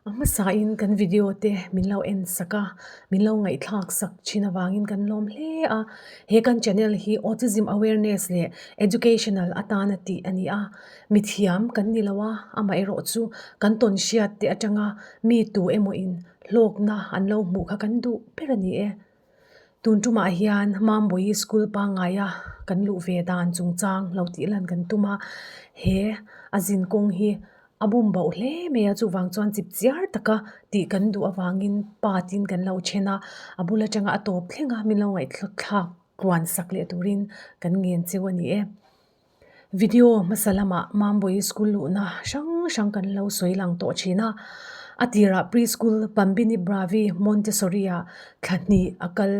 A hmasain kan video te min lo en sak a, min lo ngaihthlak sak thin avangin kan lawm hle a. He kan channel hi Autism Awareness leh Educational atana tih a ni a, mithiam kan ni lo a, amaherawh chu kan tawn hriat te atanga mi tu emaw in hlawkna an lo hmuh kha kan duh ber a ni e. Tun tumah hian Mambawi school pangngaia kan luh ve dan chungchang lo tih lan kan tum a, he a zin kawng hi a bum bauh hle mai a, chuvang chuan chip chiar taka tih kan duh avangin part in kan lo then a, a bul atanga a tawp thleng a min lo ngaihthlak thlak tluan sak leh turin kan ngen cheu a ni e. Video hmasa lamah Mambawi school luhna hrang hrang kan lo sawi lang tawh thin a, a tirah preschool Bambini Bravi Montessori ah thla hnih a kal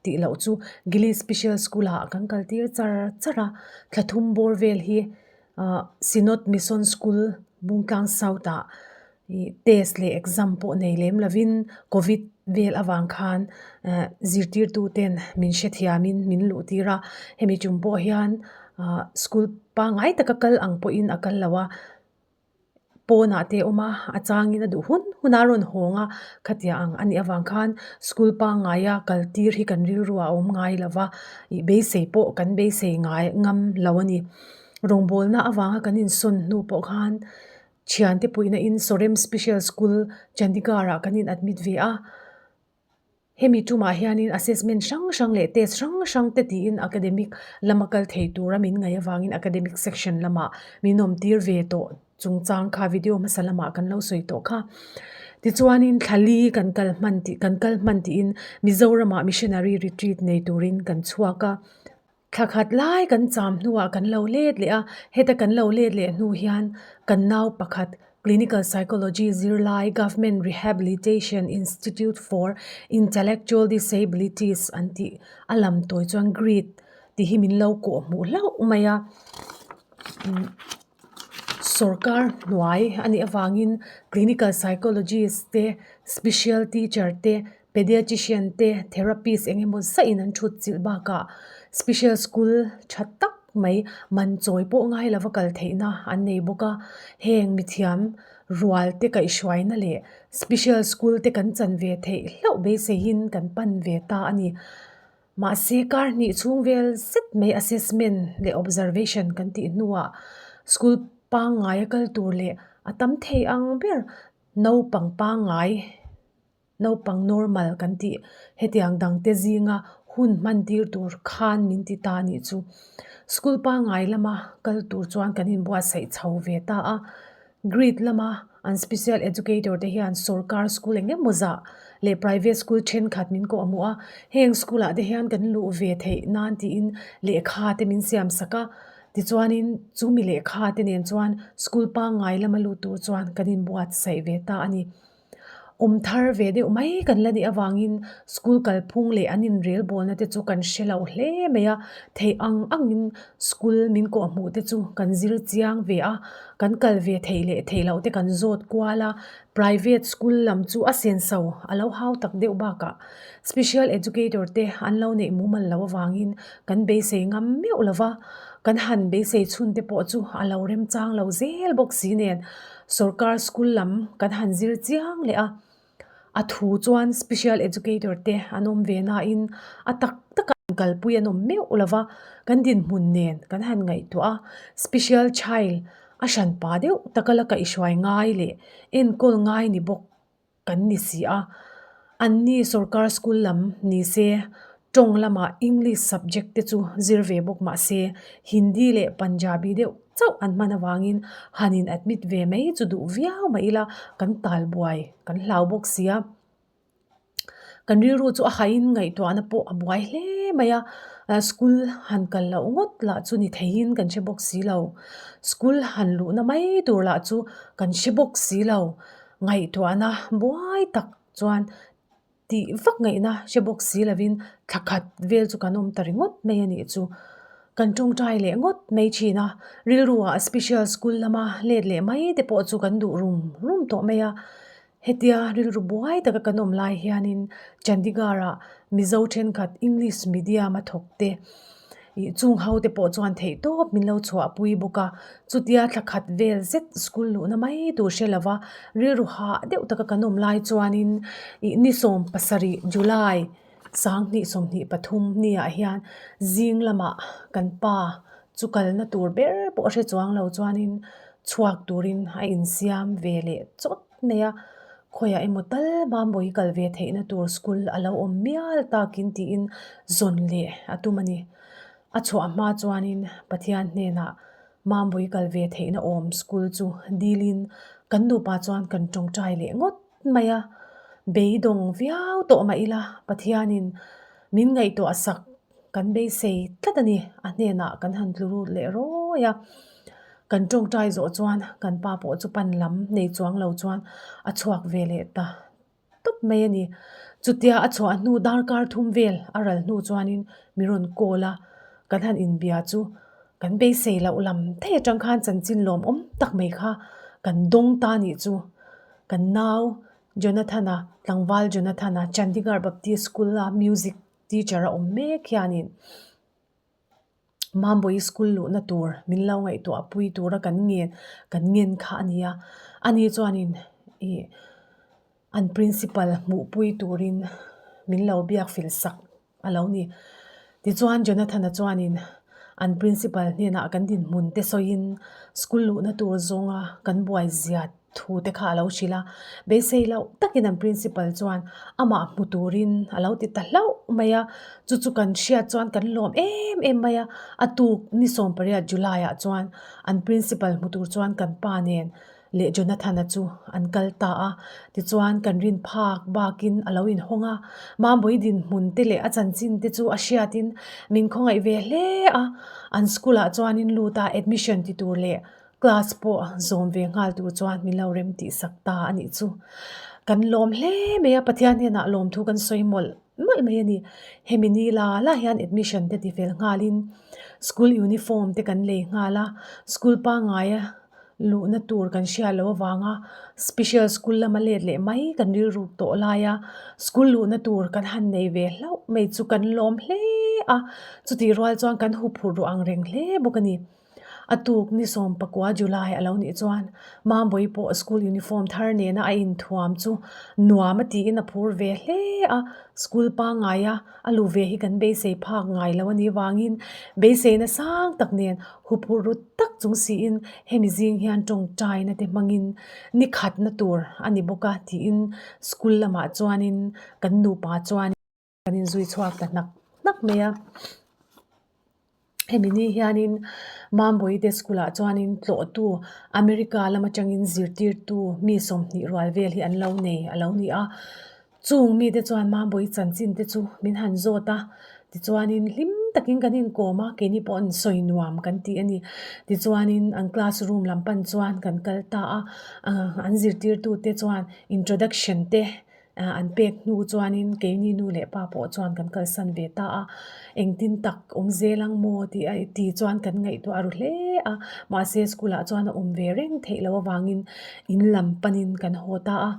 tih loh chu Gili Special School ah kan kal tir char char a, thla thum bawr vel hi ah Synod Mission School Bungtlang South ah Ih test leh exam pawh nei lem lovin covid vel avang khan eh zirtirtu ten min hrethiamin min luh tir a, hemi chung pawh hian ah school pangngai taka kal ang pawhin a kal lo a, pawnah te a awm a, a changin a duh hun hun a rawn hawng a, khatiang ang a nih avang khan school pangngaia kal tir hi kan rilru ah a awm ngai lo va, ih beisei pawh kan beisei ngai ngam lo a ni. Rawngbawlna avanga kan insawn hnu pawh khan. Thiante puihna in Sorem Special School, Chandigarh ah kan in admit ve a. Hemi tumah hianin assessment hrang hrang leh test hrang hrang te tiin academic lama kal thei tura min ngaih avangin academic section lamah min awm tir ve tawh chungchang kha video hmasa lamah kan lo sawi tawh kha. Tichuanin thla li kan kal hman tih kan kal hman tiin Mizoramah missionary retreat nei turin kan chhuak a. Thla khat lai kan cham hnuah kan lo let leh a, heta kan lo let leh hnu hian kan nau pakhat Clinical Psychology zirlai Government Rehabilitation Institute for Intellectual Disabilities an tih a lam tawi chuan GRID tih hi min lo kawh hmuh hlauh mai a. Sorkar hnuai a nih avangin Clinical Psychologist te, Special Teacher te, Pediatrician te, Therapist eng emaw zaihin an thut chilh bakah Special School tha tak mai man chawi pawh ngai lova kal theihna an nei bawk a, heng mithiam rual te kaihhruaina leh Special School te kan chan ve theih hlauh beiseiin kan pan ve ta a ni. Mahse kar hnih chhung vel zet mai assessment leh observation kan tih hnuah school pangngaia kal tur leh a tam thei ang ber naupang pangngai naupang normal kan tih hetiang dangte zinga hun hman tir tur khan min ti ta anih chu. School pangngai lama kal tur chuan kan inbuatsaih chho ve ta a. Grade lama an special educator te hian sorkar school eng emaw zah leh private school thenkhat min kawh hmuh a, heng school ah te hian kan luh ve theih nan tiin lehkha te min siam sak a, tichuanin chumi lehkha te nen chuan school pangngai lama lut tur chuan kan inbuatsaih ve ta a ni. Awm thar ve deuh mai kan la nih avangin school kalphung leh an inrel bawlna te chu kan hre lo hle mai a, theih ang angin school min kawh hmuh te chu kan zir chiang ve a, kan kal ve theih leh theih loh te kan zawt kual a, private school lam chu a senso a lo hau tak deuh bakah special educator te an lo neih mumal loh avangin kan beisei ngam meuh lo va, kan han beisei chhun te pawh chu a lo remchang lo zel bawk si nen. Sorkar school lam kan han zir chiang leh a, a thu chuan special educator te an awm ve nain a tak taka kalpui an awm meuh lo va, kan dinhmun nen kan han ngaihtuah a, special child a hranpa deuh taka la kaihhruai ngai leh enkawl ngai ni bawk. Kan ni si a, anni sorkar school lam ni se tawng lamah English subject te chu zir ve bawk mah se Hindi leh Punjabi deuh chauh an hman avangin han in admit ve mai chu duh viau mah ila kan tal buai kan hlau bawk si a. Kan rilru chu a hain ngaihtuahna pawh a buai hle mai a, school han kal loh ngawt lah chu ni theiin kan hre bawk si lo, school han luhna mai tur lah chu kan hre bawk si lo. Ngaihtuahna buai tak chuan tih vak ngaihna hre bawk si lovin thla khat vel chu kan awm ta ringawt mai a nih chu. Kan tawngtai leh ngawt mai thin a, rilruah special school lama let leh mai te pawh chu kan duh rum rum tawh mai a. Hetia rilru buai taka kan awm lai hianin Chandigarh-ah Mizo thenkhat English medium a thawk te. Ih chung ho te pawh chuan theih tawp min lo chhuahpui bawk a, chutia thla khat vel zet school luhna mai tur hre lova rilru hah deuh taka kan awm lai chuanin ih ni 17 July 2023 niah hian zing lamah kan pa chu kalna tur ber pawh a hre chuang lo chuanin chhuak turin a insiam ve leh chawt mai a, khawiah emaw tal Mambawi kal ve theihna tur school a lo awm mial takin tiin zawn leh a tum a ni. A chhuah hma chuanin Pathian hnenah Mambawi kal ve theihna awm school chu dilin kan nupa chuan kan tawngtai leh ngawt mai a, beidawng viau tawh mah ila Pathianin min ngaihtuah sak kan beisei tlat a ni. A hnenah kan han tlu rut leh rawi a, kan tawngtai zawh chuan kan pa pawh chu pan lam nei chuang lo chuan a chhuak ve leh ta tawp mai a ni. Chutia a chhuah hnu darkar thum vel a ral hnu chuanin mi rawn call a, kan han inbia chu kan beisei loh lam thei atang khan chanchin lawmawm tak mai kha kan dawng ta nih chu. Kan nau Jonathan-a, tlangval Jonathan-a Chandigarh Baptist School-a music teacher a awm mek hianin Mambawi school luhna tur min lo ngaihtuah pui tura kan ngen kan ngen kha a ni a, ani chuanin ih an principal hmuhpui turin min lo biak fel sak a lo ni. Tichuan Jonathan-a chuanin an principal hnenah kan dinhmun te sawiin school luhna tur zawnga kan buai zia thu te kha a lo hrilh a, beisei loh takin an principal chuan amah hmu turin a lo ti ta hlauh mai a, chu chu kan hriat chuan kan lawm em em mai a, a tuk ni 18 July ah chuan an principal hmu tur chuan kan pa nen leh Jonathan-a chu an kal ta a, tichuan kan rin phak bakin a lo inhawng a, Mambawi dinhmun te leh a chanchin te chu a hriatin min khawngaih ve hle a, an school ah chuanin lut a admission ti tur leh Class pawh zawm ve nghal tur chuan min lo rem tih sak ta a nih chu. Kan lawm hle mai a, Pathian hnenah lawmthu kan sawi mawlh mawlh mai a ni. Hemi ni la la hian admission te ti fel nghalin school uniform te kan lei nghal a, school pangngaia luhna tur kan hriat loh avanga special school lama let leh mai kan rilruk tawh lai a, school luhna tur kan han nei ve hlauh mai chu kan lawm hle a, chutih rual chuan kan huphurh ruh ang reng hle bawk a ni. A tuk ni 19 July a lo nih chuan Mambawi pawh school uniform thar nena a inthuam chu nuam a tiin a phur ve hle a, school pangngaia a lu ve hi kan beisei phak ngai lo a nih vangin beiseina sang tak nen huphurh rut tak chung siin hemi zing hian tawngtaina te hmangin ni khatna tur a ni bawk a tiin school lamah chuanin kan nupa chuan. Kan inzui chhuak ta hnak hnak mai a, hemi ni hianin Mambawi te school ah chuanin tlawhtu America lam atangin zirtirtu mi 20 rual vel hi an lo nei a lo ni a, chung mite chuan Mambawi chanchin te chu min han zawt a, tichuanin hlim takin kan inkawm a, keini pawh an sawi nuam kan ti a ni, tichuanin an classroom lam pan chuan kan kal ta a, an zirtirtu te chuan introduction te. An pek hnu chuanin keini nu leh pa pawh chuan kan kalsan ve ta a, engtin tak awm zel ang maw tih a ti chuan kan ngaihtuah ru hle a, mahse school ah chuan a awm ve reng theih loh avangin in lam panin kan haw ta a,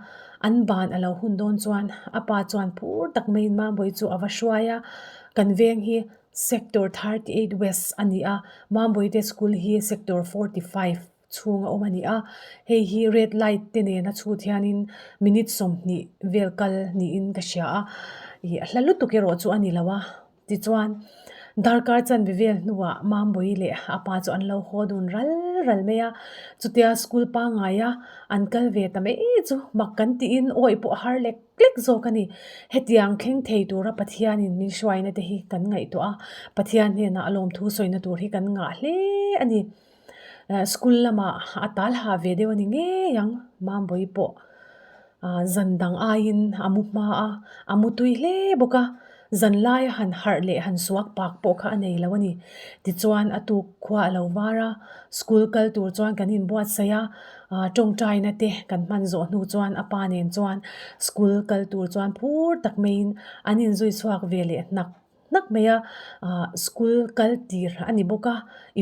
an ban a lo hun dawn chuan a pa chuan phur tak maiin Mambawi chu a va hruai a, kan veng hi Sector 38 West a ni a, Mambawi te school hi Sector 45. chhung a awm a ni a, hei hi red light te nena chhut hianin minute 20 vel kal niin ka hria a, ih a hla lutuk erawh chu a ni lo a, tichuan darkar chanve vel hnuah Mambawi leh a pa chu an lo haw dun ral ral mai a, chutia school pangngaia an kal ve ta mai chu mak kan tiin awih pawh a har lek lek zawk a ni. Hetiang thleng thei tura Pathianin min hruaina te hi kan ngaihtuah a, Pathian hnenah lawmthu sawina tur hi kan ngah hle a ni. School lamah a tal ha ve deuh a ni ngei ang, Mambawi pawh zan dang aiin a mu hma a, a mu tui hle bawk a, zan laia han harh leh han suak pak pawh kha a nei lo a ni. Tichuan a tuk khua a lo var a, school kal tur chuan kan inbuatsaih a, tawngtaina te kan hman zawh hnu chuan a pa nen chuan school kal tur chuan phur tak maiin an inzui chhuak ve leh hnak hnak mai a, ah school kal tir a ni bawk a,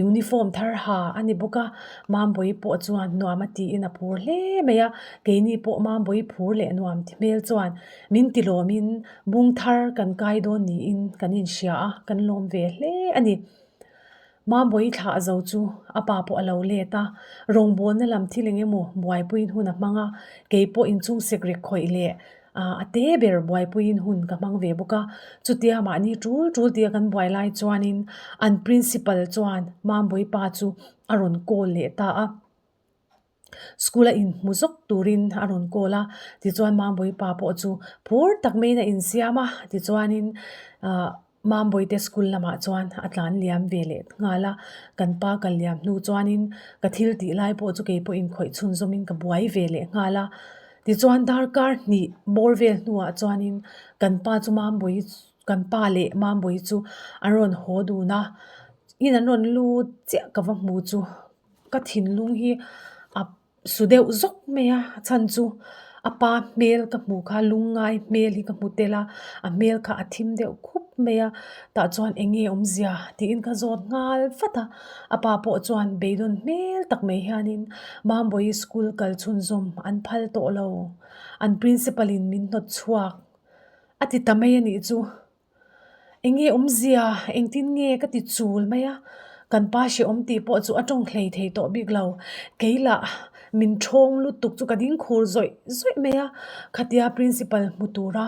uniform thar ha a ni bawk a, Mambawi pawh chuan nuam a tiin a phur hle mai a, keini pawh Mambawi phur leh nuam ti hmel chuan min ti lawmin bung thar kan kai dawn niin kan inhria a, kan lawm ve hle a ni. Mambawi thlah zo chu a pa pawh a lo let a, rawngbawlna lam thil eng emaw buaipuiin hun a hmang a, kei pawh inchung sekrek khawih leh a te ber buaipuiin hun ka hmang ve bawk a. Chutia mahni tul tul tia kan buai lai chuanin an principal chuan Mambawi pa chu a rawn call leh ta a. School a inhmu zawk turin a rawn call a, tichuan Mambawi pa pawh chu phur tak maiin a insiam a, tichuanin ahh Mambawi te school lamah chuan a tlan liam ve leh nghal a, kan pa kal liam hnu chuanin ka thil tih lai pawh chu kei pawh inkhawih chhunzawmin ka buai ve leh nghal a, tichuan darkar hnih bawr vel hnuah chuanin kan pa chu Mambawi kan pa leh Mambawi chu an rawn haw dun a, in an rawn lut chiah ka va hmu chu. Ka thinlung hi a su deuh zawk mai a, a chhan chu a pa hmel ka hmuh kha lungngai hmel hi ka hmu tel a, a hmel kha a thim deuh khup mai a, tah chuan eng nge awmzia tiin ka zawt nghal vat a, a pa pawh chuan beidawn hmel tak mai hianin Mambawi school kal chhunzawm an phal tawh lo, an principal in min hnawt chhuak a ti ta mai a nih chu. Enge awmzia, engtin nge ka ti chul mai a, kan pa hrehawm tih pawh chu a tawng hlei thei tawh bik lo. Kei lah min thawng lutuk chu ka ding khur zawih zawih mai a, khatia principal hmu tura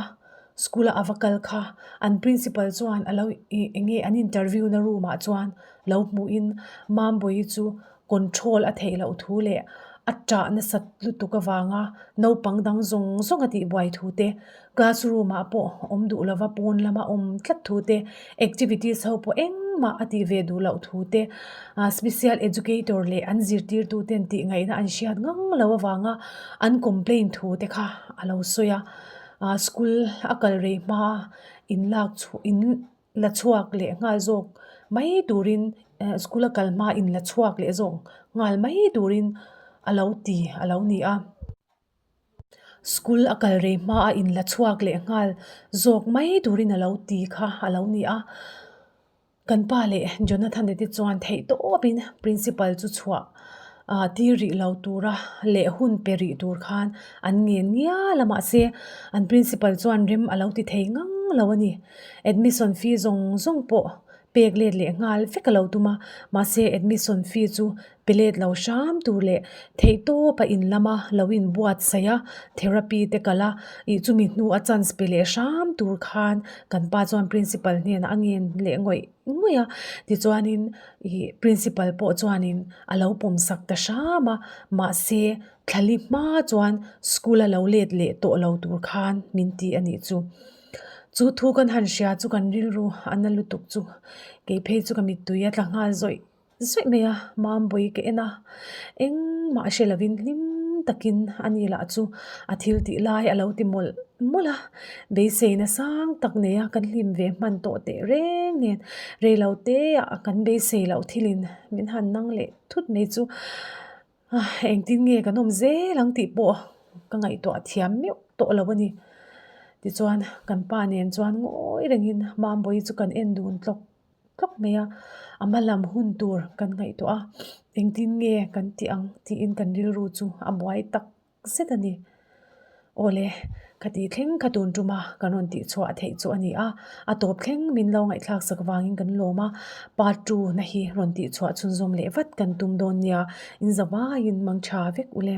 school a ava kal kha an principal chuan a lo ih enge an interview na room ah chuan lo hmuhin Mambawi chu control a theih loh thu leh a ṭah nasat lutuk avanga naupang dang zawng zawng a tihbuai thu te, classroom ah pawh awm duh lova pawn lama awm tlat thu te, activities ho pawh engmah a tih ve duh loh thu te, ah special educator leh an zirtirtu ten tih ngaihna an hriat ngang lo avanga an complain thu te kha a lo sawi a, ah school a kal rei hma in lak chhuah in. La chhuak leh nghal zawk mai turin eh school a kal hma in la chhuak leh zawk nghal mai turin a lo ti a lo ni a. School a kal rei hma a in la chhuak leh nghal zawk mai turin a lo ti kha a lo ni a. Kan pa leh Jonathan-a te chuan theih tawpin principal chu chhuah ah tir rih lo tura leh hun pe rih tur khan an ngen ngial a mahse an principal chuan rem a lo ti thei ngang lo a ni. Admission fee zawng zawng pawh pek let leh nghal vek a lo tum a, mahse admission fee chu pe let lo hram tur leh theihtawp a in lama lo inbuatsaih a, therapy te kal a, ih chumi hnu a chance pe leh hram tur khan kan pa chuan principal hnenah a ngen leh ngawih ngawih a, tichuanin ih principal pawh chuanin a lo pawmsak ta hram a, mahse thlali hma chuan school a lo let leh tawh lo tur khan min ti a nih chu. Chu thu kan han hria chu kan rilru a na lutuk chu kei phei chu ka mittui a tla nghal zawih zawih mai a, Mambawi ka en a, engmah hre lovin hlim takin a ni lah chu a thil tih lai a lo ti mawlh mawlh a, beiseina sang tak nei a kan hlim ve hman tawh teh reng nen reilo te ah kan beisei loh thilin min han nang leh thut mai chu. Engtin nge kan awm zel ang tih pawh ka ngaihtuah thiam meuh tawh lo a ni. Tichuan kan pa nen chuan ngawi rengin Mambawi chu kan en dun tlawk tlawk mai a, a hma lam hun tur kan ngaihtuah a, engtin nge kan tih ang tiin kan rilru chu a buai tak zet a ni. Awle, khati thleng kha tun tuma kan rawn tih chhuah theih chu a ni a, a tawp thleng min lo ngaihthlak sak vangin kan lawm a, part two na hi rawn tih chhuah chhunzawm leh vat kan tum dawn nia, in zavaiin mang tha vek ule.